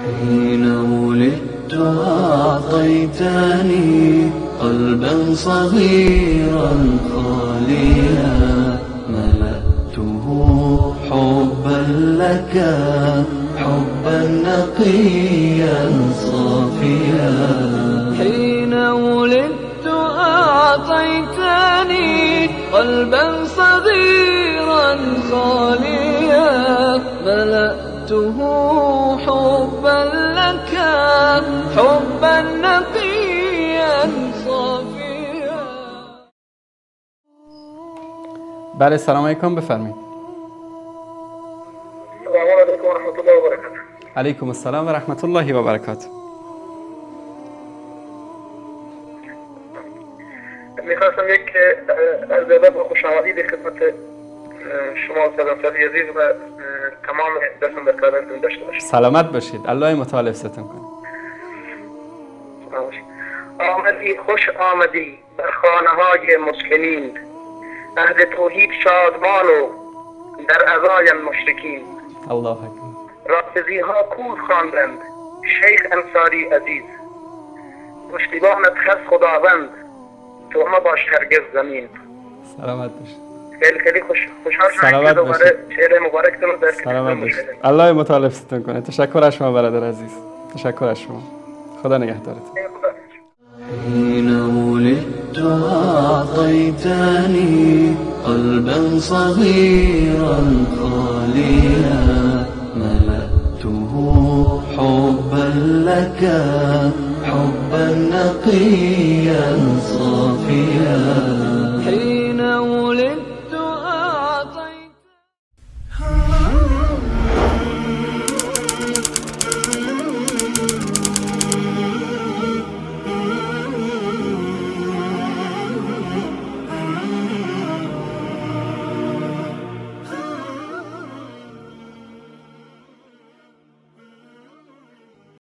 حين ولدت أعطيتني قلبا صغيرا خاليا، ملأته حبا لك، حبا نقيا صافيا. حين ولدت أعطيتني قلبا صغيرا خاليا، ملأته حبا لك، حبا نقيا صافيا. بله، سلام علیکم، بفرمایید. سلام علیکم و رحمت الله و برکاته. علیکم السلام و رحمت الله و برکاته. میخواستم یک عرض ادب و خوش آمدید خدمت شما استاد انصاری عزیز و تمام دست اندرکارانتون داشته باشم. سلامت باشید، الله متعال حفظتون کنه. آمدی خوش آمدی بر خانه های مسلمین، اهل توحید شادمان و در عزای مشرکین. الله اکبر. رافضی ها کور خواندند شیخ انصاری عزیز، پشتیبانت هست خداوند تو مباش هرگز زمین. سلامت باشید. خیلی خیلی خوشحال شدم که سلامت دوباره باشید. چهره مبارکتون رو در سلامت تلویزیون باشید. مشاهده. الله متعال حفظتون کنه. تشکر از شما برادر عزیز، تشکر از شما، خدا نگهدارتون. حين ولدت أعطيتني قلبا صغيرا خاليا، ملأته حبا لك، حبا نقيا صافيا.